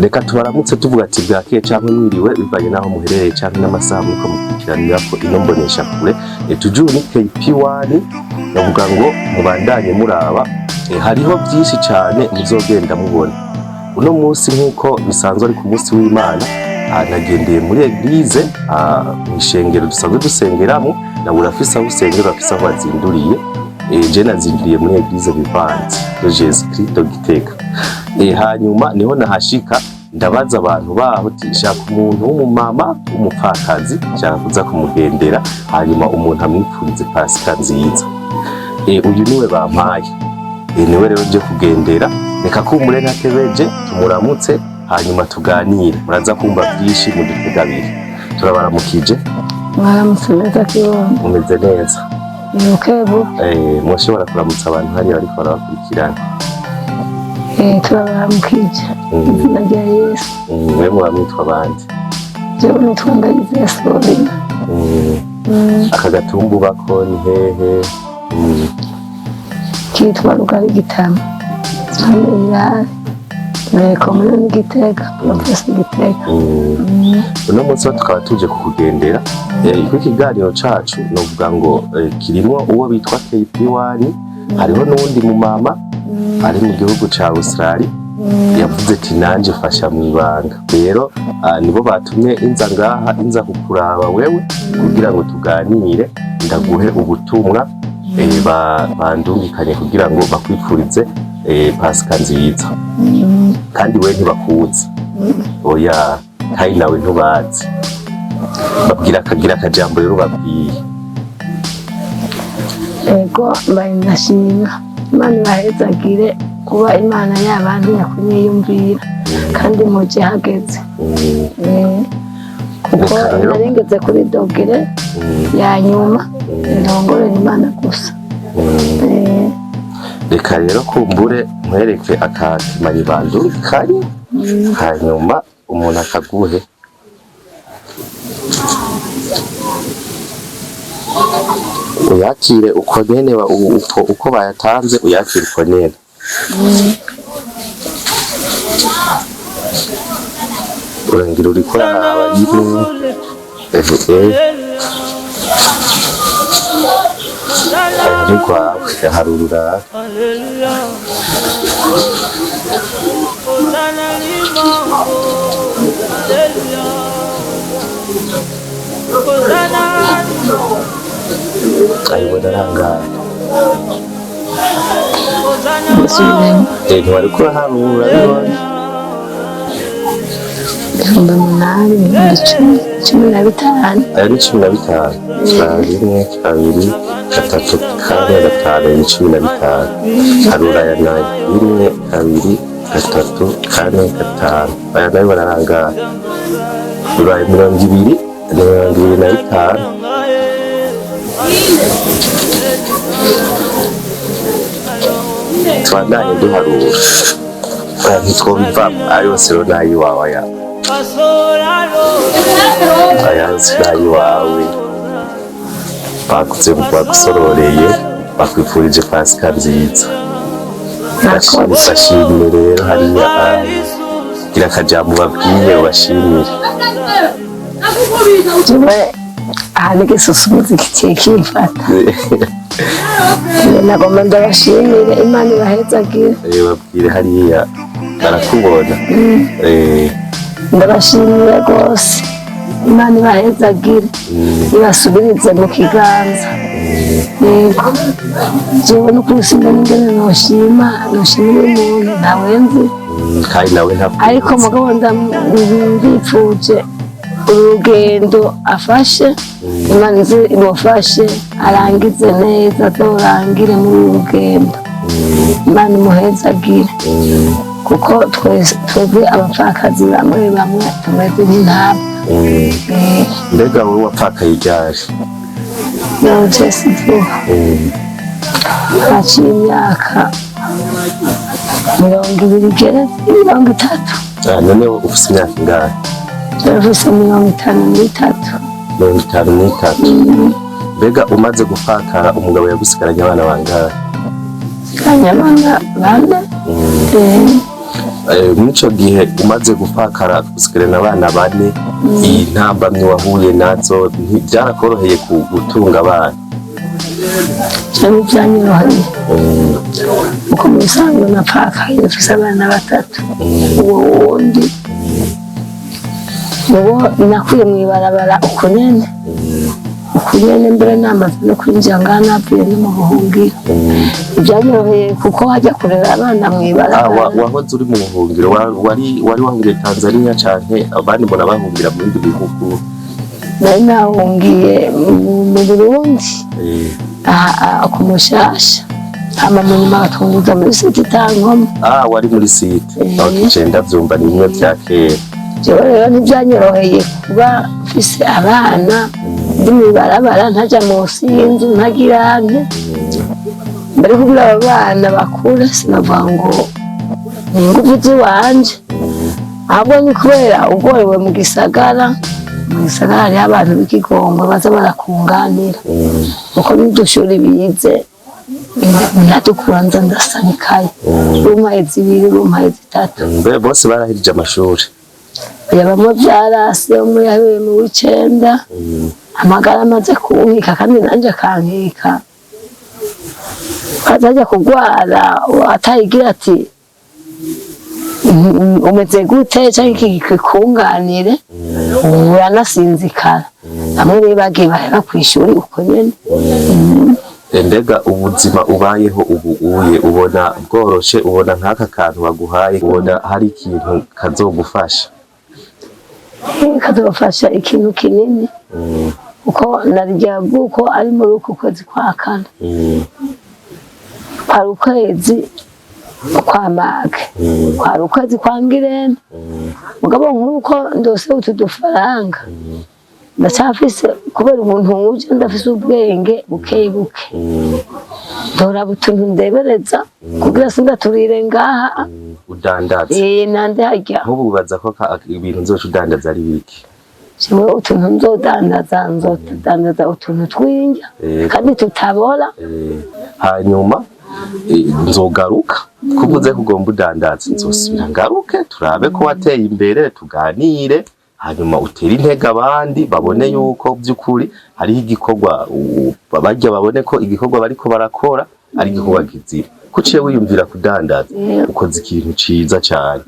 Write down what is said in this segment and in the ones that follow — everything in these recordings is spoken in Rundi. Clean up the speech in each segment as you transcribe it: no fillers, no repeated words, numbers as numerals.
Reka tubaramutse tuvuga ati bwakeye canke mwiriwe, bivanye n'aho muherereye canke n'amasaha muriko mukurikiranirako ino mbonesha kure. Toujours ni KP1, navuga ngo mubandanye muraba, hariho byinshi cane muzogenda mubona. Uno munsi, nk'uko bisanzwe ari ku munsi w'Imana, nagendeye muri église, mw'ishengero dusanzwe dusengeramo. Nawe urafise aho usengera, urafise aho wazinduriye. Je nazinduriye muri église Vivante de Jésus Christ de Gitega. Hanyuma niho nahashika, ndabaza abantu baho ti shaka umuntu w'umumama w'umupfakazi, nshaka kuza kumugendera, hanyuma umuntu amwipfurize Pasika nziza. Uyu niwe bampaye. Niwe rero nje kugendera. Reka kumbure ntatebeje, tumuramutse, hanyuma tuganire. Muraza kumva byinshi mu dutega abiri. Turabaramukije. Mwaramutse neza, kibondo. Mumeze neza? Ni bukebu. Mushobora kuramutsa abantu hariya bariko barabakurikirana. Turabaramukije izina rya Yesu. Mwe muba mwitwa abandi? Jewe nitwa Ndayizeye Sorina. Aka gatumba ubako ni hehe? Kitwa Rugari Gitama, zone Irare, komune ni Gitega, provinsi Gitega. Uno munsi rero tukaba tuje kukugendera. Iko ikiganiro cacu novuga ngo kirimwo uwo bitwa KP1, hariho n'uwundi mumama ari mu gihugu ca Australia yavuze ati nanje fasha mwibanga. Rero nibo batumye inza ngaha, inza kukuraba wewe kugira ngo tuganire, ndaguhe ubutumwa bandungikanye kugira ngo bakwifurize Pasika nziza. Kandi we ntibakuzi, oya, kandi nawe ntubazi. Babwira akagira akajambo rero babwiye. Ego, mbaye ndashima Imana ibahezagire kuba Imana y'abantu yakunyiyumvira kandi muje hageze. Kuko Reka rero. naringeze kuri degré ya nyuma, ndongorera Imana gusa. Reka rero kumbure nkwereke akakimanyi bandungikanye, hanyuma umuntu akaguhe. Uyakire uko nyene, uko bayatanze, uyakire uko nyene. Urangira uriko uraraba rimwe, aya ni rwawe, harura. Ayibona arangaye. Mbisubiremo. Ntiwariko uraharura, bibona. 8000, 10,000, 15. Aya ni 15. Rimwe, kabiri, gatatu, kane, gatanu, ni 15. Harura aya nayo: rimwe, kabiri, gatatu, kane, gatanu. Aya nayo bararangaye, bibaye 20, ni 25. Tubandanye duharura. Aya ntitwobivamo. Aya yose rero ni ay'iwawe, aya aya yose ni ay'iwawe. Bakuze, bagusororeye, bakwifurije Pasika nziza. Murakoze. Bashimire rero hariya, gira akajambo babwiye, ubashimire. Jewe aha n'igisusumizi kigiye kimfata. Nagomba ndabashimire, Imana ibahezagire. Babwire hariya barakubona. Ndabashimiye rwose, Imana ibahezagire, ibasubirize mu kiganza. Yego, jewe n'ukuri simbona ingene noshimira umuntu ntawe nzi. Kandi nawe ntabwo Ariko mugabo ndipfuje urugendo afashe, Imana ize imufashe arangize neza, azorangire muri uru rugendo. Imana imuhezagire, kuko twebwe abapfakazi bamwe bamwe tumeze nk'intama. Mbega wowe wapfakaye ryari? Nanje si vuba. Haciye imyaka 20 igera 30. None ufise imyaka ingahe? Mfise 53. 53. Mbega umaze gupfakara, umugabo yagusigaranye abana bangahe? Abana bane. Mw'ico gihe umaze gupfakara usigarana abana bane, iyi ntambamyi wahuye nazo ntivyarakoroheye gutunga abana? Cyane, byanyoroheye kuko mu bisanzwe napfakaye mfise abana batatu. Uwo wundi uwo nakuye mw'ibarabara ukunene ukunyene, mbere namaze no kwinjira ngaha navuye no mu buhungiro. Ibyanyoroheye kuko hajya kurera abana mw'ibarabara. Wahoze uri mu buhungiro, wari wahungiye Tanzania canke abandi mbona bahungira mu bindi bihugu? Nari nahungiye mu Burundi, aha ku Mushasha, hama mu nyuma batunguza muri site Itankoma. Ah, wari muri site. Okay, je ndavyumva, ni bimwe vya kera. Jewe rero ntibyanyoroheye kuba mfise abana ndi mw'ibarabara, ntaja munsi y'inzu, ntagira nte mbere kugira abo bana bakure. Sinavuga ngo ni inguvu ziwanje, ahubwo ni kubera ugorewe mu gisagara. Mu gisagara hariho abantu b'ikigongwe baza barakunganira, kuko n'udushuri bize nadukura nza ndasaba ikaye, rumpaye zibiri, rumpaye zitatu. Mbe bose barahirije amashuri? Oya, bamwe vyarase. Umwe yahuye mu w'icenda, amagara amaze kunkika kandi nanje akankika, azajya kugwara atayigira ati: Umeze gute?" canke iki kikunganire, uranasinzikara. Bamwe rero bagiye bahera kw'ishuri uko nyene. Mbega ubuzima ubayeho ubu uye ubona bworoshe? Ubona nk'aka kantu baguhaye, ubona hari ikintu kazogufasha? Kazofasha ikintu kinini, kuko narya bwuko ari muri uku kwezi kwa kane, kwari ukwezi kwa mage, kwari ukwezi kwa ngirente. Mugabo nk'uko ndose utu dufaranga ndacyafise, kubera umuntu wuje ndafise ubwenge buke buke, ndoraba utuntu ndebereza kugira sindaturire ngaha. Udandaza? Eh, nande harya. Nk'ubu ubaza ko ibintu nzoca udandaza ari biki? Jewe utuntu nzodandaza, nzodandaza utuntu tw'indya kandi tutabora. Hanyuma nzogaruka kuvuze ko ugomba udandaza, nzosubira ngaruke turabe ko wateye imbere, tuganire, hanyuma utere intege abandi babone yuko by'ukuri hariho igikorwa, barya babone ko igikorwa bariko barakora ari igikorwa kizira. Kuciye wiyumvira kudandaza, ukoze ikintu ciza cane,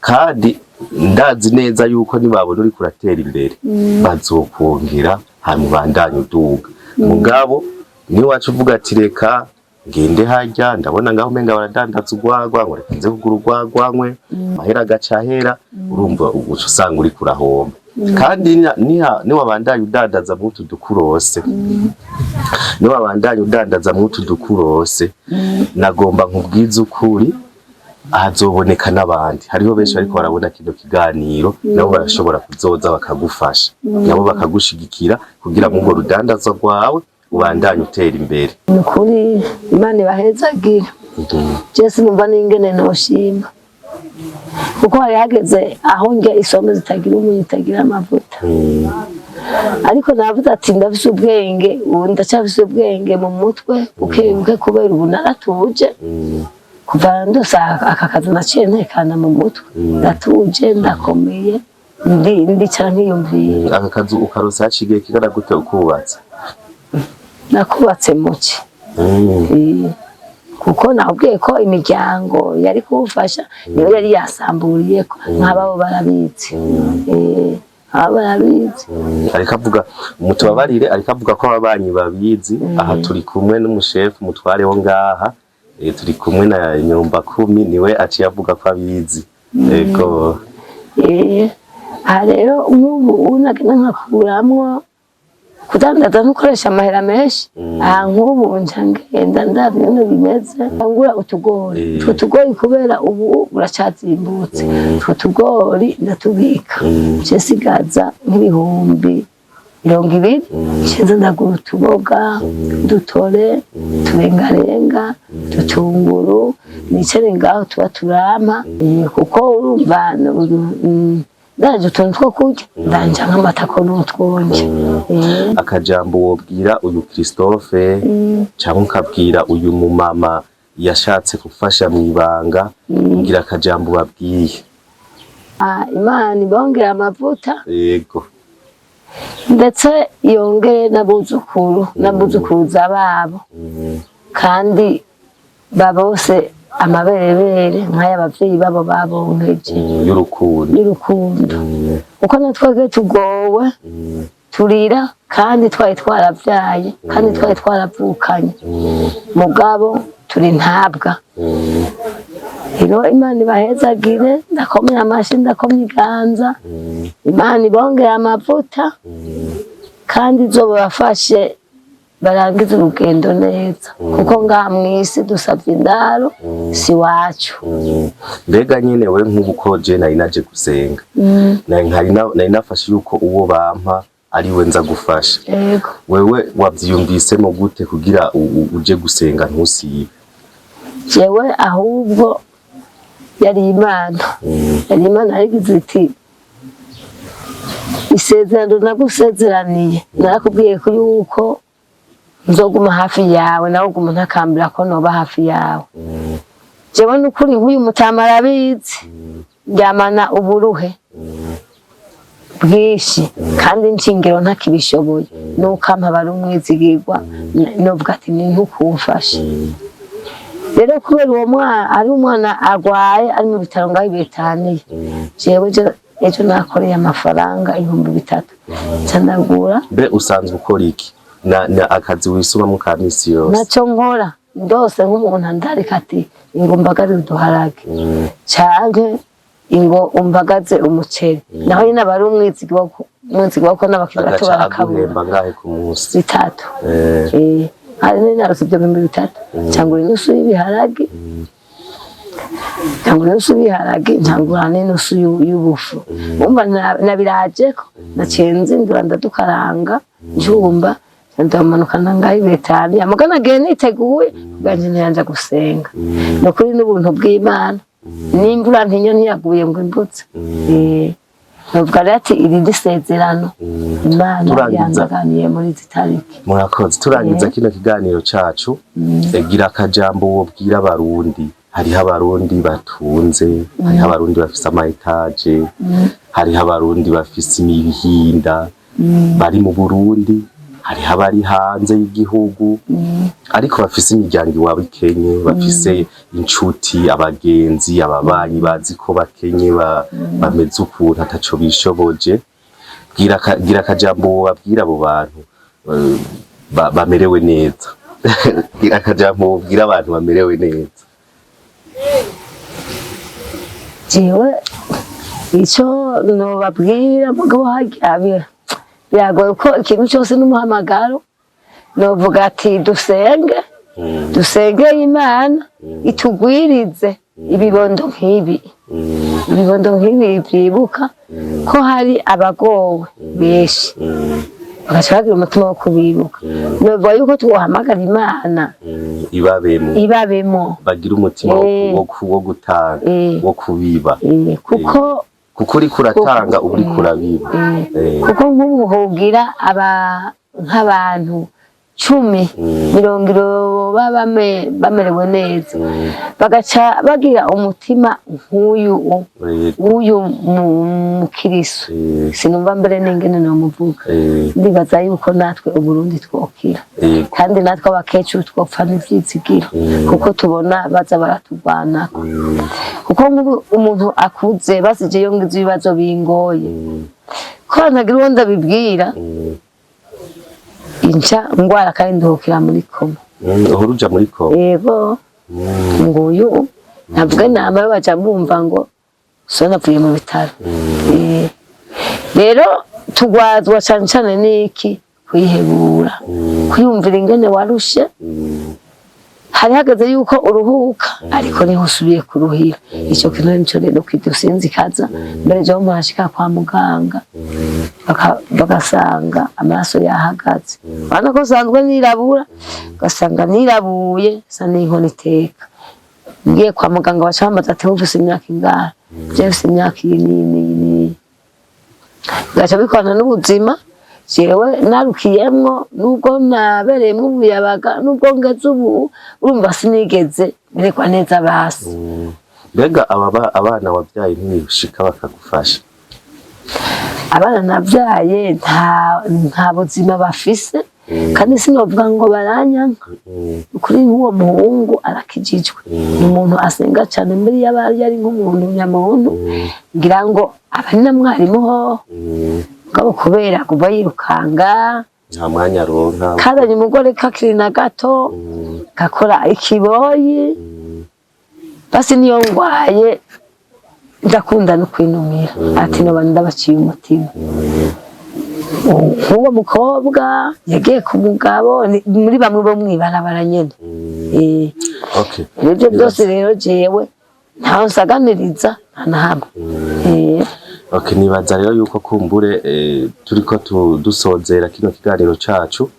kandi ndazi neza yuko nibabona uriko uratera imbere bazokongera, hanyuma ubandanye uduga. Mugabo niwaca uvuga ati: "Reka ngende harya, ndabona ngaho umenga baradandaza urwagwa, ngo reka nze kugura urwagwa nkwe," amahera agaca ahera, urumva uca usanga uriko urahomba. Kandi niwabandanya udandaza mw'utu dukurose, niwabandanya udandaza mw'utu dukurose, nagomba nkubwize ukuri, hazoboneka n'abandi. Hariho benshi bariko barabona kino kiganiro, nabo barashobora kuzoza bakagufasha, nabo bakagushigikira kugira ngo urwo rudandaza rwawe ubandanye utera imbere. Ni ukuri, Imana ibahezagire. Je sinumva n'ingene noshima, kuko hari hageze aho ndya isombe zitagira umunyu, zitagira amavuta. Ariko navuze ati ndafise ubwenge ubu, ndacyafise ubwenge mu mutwe buke buke, kubera ubu naratuje. Kuva ndose aka kazi naciye ntekana mu mutwe, ndatuje, ndakomeye, ndicara nkiyumvira. Aka kazu ukaronsa haciye igihe kingana gute ukubatse? Nakubatse muci. Kuko nakubwiye ko imiryango yari kuwufasha niyo yari yasamburiyeko, nk'ababo barabizi. Aba barabizi. Ariko avuga, mutubabarire, ariko avuga ko ababanyi babizi. Aha turi kumwe n'umushefu mutware wo ngaha, turi kumwe na nyumba kumi, niwe aciye avuga ko abizi. Ego. Aha rero nk'ubu unagenda nkakuramwo kudandaza, ntukoresha amahera menshi. Aha nk'ubu nca ngenda ndabye ingene bimeze, ngura utugori. Utwo tugori, kubera ubu buracazimbutse, utwo tugori ndatubika, nca nsigaza nk'20 000, nca nza ndagura utuboga, udutore, uturengarenga, udutunguru, nicare ngaho tuba turampa. Kuko urumva ndaje utuntu two kurya, ndanja nk'amatako n'utwonje. Akajambo wobwira uyu Christophe cyangwa ukabwira uyu mumama Yashatse gufasha mu ibanga. Ngira akajambo babwiye. Ah, Imana ibongere amavuta, Yego. ndetse yongere n'abuzukuru n'abuzukuruza babo, kandi babose amaberebere nk'ay'abavyeyi babo babonkeje Y'urukundo. Y'urukundo, kuko na twebwe tugowe, turira kandi twari twaravyaye, kandi twari twaravukanye, mugabo turi ntabwa. Rero Imana ibahezagire. Ndakomye amashi, ndakomye iganza. Imana ibongere amavuta, kandi izobafashe barangize urugendo neza, kuko ngaha mw'isi dusavye indaro, si wacu. Mbega nyene we, nk'ubu ko je nari naje gusenga, nari nafashe yuko uwo bampa ari we nza gufasha. Yego. Wewe wavyiyumvisemo gute kugira uje gusenga ntusibe? Jewe ahubwo yari Imana, yari Imana yarigize iti: "Isezerano nagusezeraniye, narakubwiye ko yuko nzoguma hafi yawe, nawe uguma ntakambira ko noba hafi yawe." Jewe nukuri, nk'uyu mutama arabizi, ndyamana uburuhe bwinshi, kandi nshingiro ntakibishoboye, nuko ampa bari umwizigirwa, novuga ati ni ntukumfashe. Rero kubera uwo mwana ari umwana agwaye, ari mu bitaro ngaho i Betaniya, jewe ejo nakoreye amafaranga 3000, nca ndagura. Mbe usanzwe ukora iki na akazi wisumamo ka misi yose? Naco nkora ndose nk'umuntu andarika ati: "Ingo mbagare uduharage, canke ingo umbagaze umuceri," naho nyine aba ari umwizigirwa ko n'abakiri bato Agaca barakabura. aguhemba ngahe ku munsi? 3. Eh. Hari n'inarose ibyo 3000, ncangura inusu y'ibiharage, ncangura inusu y'ibiharage, ncangura n'inusu y'ubufu. Umva, nabirajeko, naciye nzindura, ndadukaranga, njumba, ndamanukana ngaho i Betaniya. Muga nagiye niteguye kugira ngo ntiyanja gusenga. Ni ukuri, n'ubuntu bw'Imana, n'imvura ntinyo ntiyaguye ngo imbutse. Novuga rero ati iri ni isezerano Imana yanzaganiye muri izi tariki. Murakoze. Turangiza kino kiganiro cacu, gira akajambo wobwira Abarundi. Hariho Abarundi batunze, hariho Abarundi bafise ama étages, hariho Abarundi bafise imihinda bari mu Burundi, hariho abari hanze y'igihugu ariko bafise imiryango iwabo ikenye, bafise inshuti, abagenzi, ababanyi bazi ko bakenye, bameze ukuntu ataco bishoboje. Gira akajambo wobabwira abo bantu bamerewe neza. Gira akajambo wobwira abantu bamerewe neza. Jewe icyo nobabwira, mugabo harya biragoye ko ikintu cyose n'umuhamagaro, novuga ati dusenge, dusenge Imana itugwirize ibibondo nk'ibi, ibibondo nk'ibi byibuka ko hari abagowe benshi, bagaca bagira umutima wo kubibuka. Novuga yuko twohamagara Imana Ibabemo. Ibabemo. Bagira umutima wo gutanga, wo kubiba. Kuko Kuko uriko uratanga uba uriko urabiba. Kuko nk'ubu hogira aba nk'abantu 10, 70 baba bamerewe neza, bagaca bagira umutima nk'uyu w'uyu mukiriso, sinumva mbere n'ingene nomuvuga. Ndibaza yuko natwe Uburundi twokira, kandi natwe abakecuru twopfa n'ivyizigiro, kuko tubona baza baratugwanako. Kuko nk'ubu umuntu akuze basije, iyo ngize ibibazo bingoye, ko ntagira uwo ndabibwira, inca ngwara kandi nduhukira muri coma. Uhora uja muri coma? Yego. Nguyu navuga inama yo baja bumva ngo so navuye mu bitaro. Rero tugwazwa cane cane n'iki? Kwihebura, kwiyumvira ingene warushe, hari hageze yuko uruhuka, ariko niho usubiye kuruhira. Ico kintu nico rero kidusinzikaza. Mbere jo murashika kwa muganga, bagasanga amaraso yahagaze. Urabona ko nsanzwe nirabura, ugasanga nirabuye sa n'inkono iteka. Ngiye kwa muganga, baca bambaza ati: "Ufise imyaka ingahe?" "Je mfise imyaka iyi n'iyi n'iyi n'iyi." Bigaca bikorana n'ubuzima. Jewe narukiyemwo, nubwo nabereyemwo umuyabaga, nubwo ngeze ubu, urumva sinigeze merekwa neza basi. Mbega abana wabyaye ntibishika bakagufasha? Abana nabyaye nta buzima bafise, kandi sinovuga ngo baranyanka. Kuri nk'uwo muhungu arakijijwe, ni umuntu asenga cyane, muri yaba yari nk'umuntu nyamuntu, ngira ngo aba ari na mwarimu hoho, mugabo kubera kuva yirukanga, nta mwanya aronka. Kazanye umugore kakiri na gato, gakora ikiboyi. Basi niyo ngwaye ndakunda no kwinumira, ati noba ndabaciye umutima. Nk'uwo mukobwa yagiye ku mugabo, muri bamwe bo mwibarabara nyene. Ibyo byose rero jewe ntaho nsaganiriza, nta na hamwe. Okay, nibaza rero yuko kumbure turiko dusozera kino kiganiro cacu.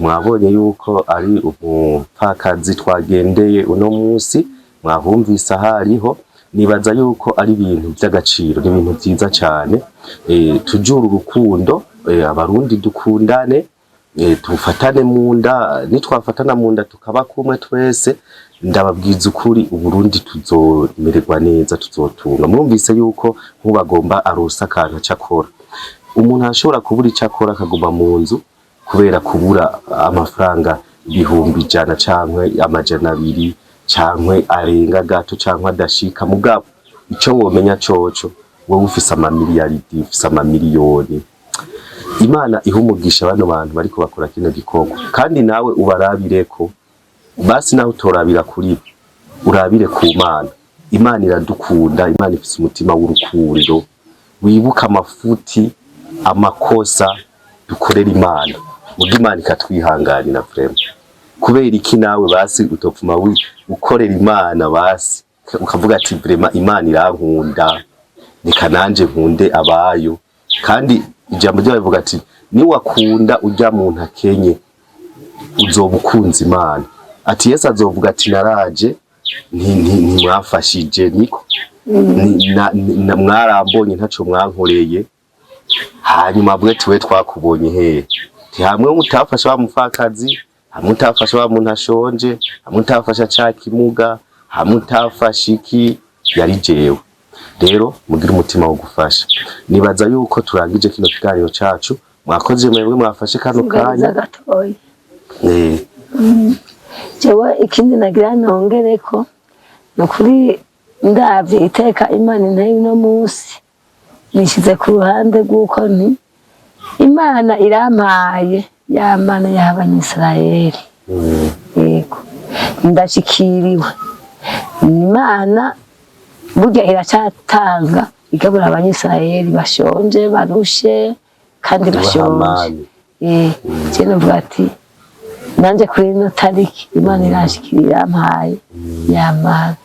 Mwabonye yuko ari umupfakazi twagendeye uno munsi, mwahumvise ahariho. Nibaza yuko ari ibintu by'agaciro, ni ibintu vyiza cane. Tujure urukundo, abarundi dukundane, tufatane mu nda. Nitwafatana mu nda tukaba kumwe twese, ndababwiza ukuri, Uburundi tuzomererwa neza, tuzotunga. Mwumvise yuko nk'ubagomba aronsa akantu aca akora. Umuntu arashobora kubura ico akora akaguma mu nzu kubera kubura amafaranga 100,000 cankwe 200 cankwe arenga gato cankwe adashika. Mugabo ico womenya coco, wowe ufise amamiliyaridi, ufise amamiliyoni. Imana iha umugisha bano bantu bariko bakora kino gikorwa, kandi nawe ubarabireko. Basi nawe utorabira kuri bo, urabire ku Mana. Imana iradukunda, Imana ifise umutima w'urukundo. Wibuka amafuti, amakosa dukorera Imana, muga Imana ikatwihanganira vraiment. Kubera iki nawe basi utopfuma ukorera Imana, basi ukavuga ati vraiment Imana irankunda, reka nanje nkunde abayo? Kandi ijambo ryayo rivuga ati niwakunda urya muntu akenye, uzoba ukunze Imana. Ati Yesu azovuga ati naraje ntimwafashije, niko mwarambonye ntaco mwankoreye. Hanyuma avuge ati we twakubonye hehe? Ti hamwe mutafasha wa mupfakazi, hamwe utafasha wa muntu ashonje, hamwe utafasha ca kimuga, hamwe utafasha iki, yari jewe. Rero mugire umutima wo gufasha. Nibaza yuko turangije kino kiganiro cacu. Mwakoze mwebwe mwafashe kano Nganiza kanya. gatoya. Jewe ikindi nagira nongereko, ni ukuri ndavye iteka Imana inteye uno munsi, nishize ku ruhande rw'uko nti Imana irampaye ya Mana y'Abanyisirayeli. Yego, ndashikiriwe. Imana burya iracatanga, igabura Abanyisirayeli bashonje, barushe kandi bashonje. Hamani. Je novuga ati nanje kuri ino tariki Imana iranshikira, irampaye ya Mana.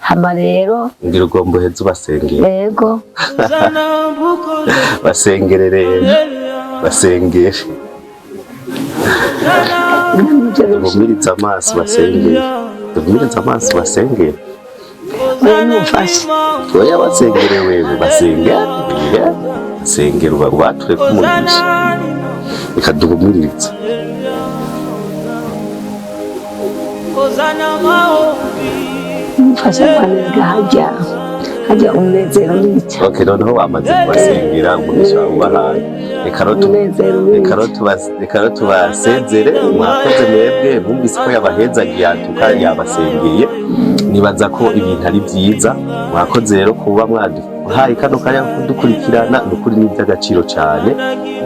Hama rero Ngira ugomba uheze ubasengere. Yego. Basengere rero, basengere. Duhumirize amaso basengere, duhumirize amaso basengere. Wewe numfashe. Oya, basengere wewe, basengere, basengere, ubature kumugisha. Reka duhumirize. Mfashe kwanega hajya hajya umunezero urica. Okay, noneho bamaze kubasengera, umugisha ubahaye. Reka rero Umunezero urica. Reka rero tubasezere. Mwakoze mwebwe, mwumvise ko yabahezagiye, atuka yabasengeye. Nibaza ko ibintu ari byiza. Mwakoze rero kuba mwaduhaye kano kanya ko kudukurikirana. Ni ukuri ni iby'agaciro cyane.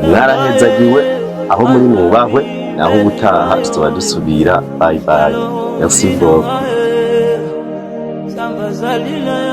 Mwarahezagiwe aho muri, mwubahwe. Naho ubutaha tuzoba dusubira. Bye bye, merci beaucoup. Samba zalile.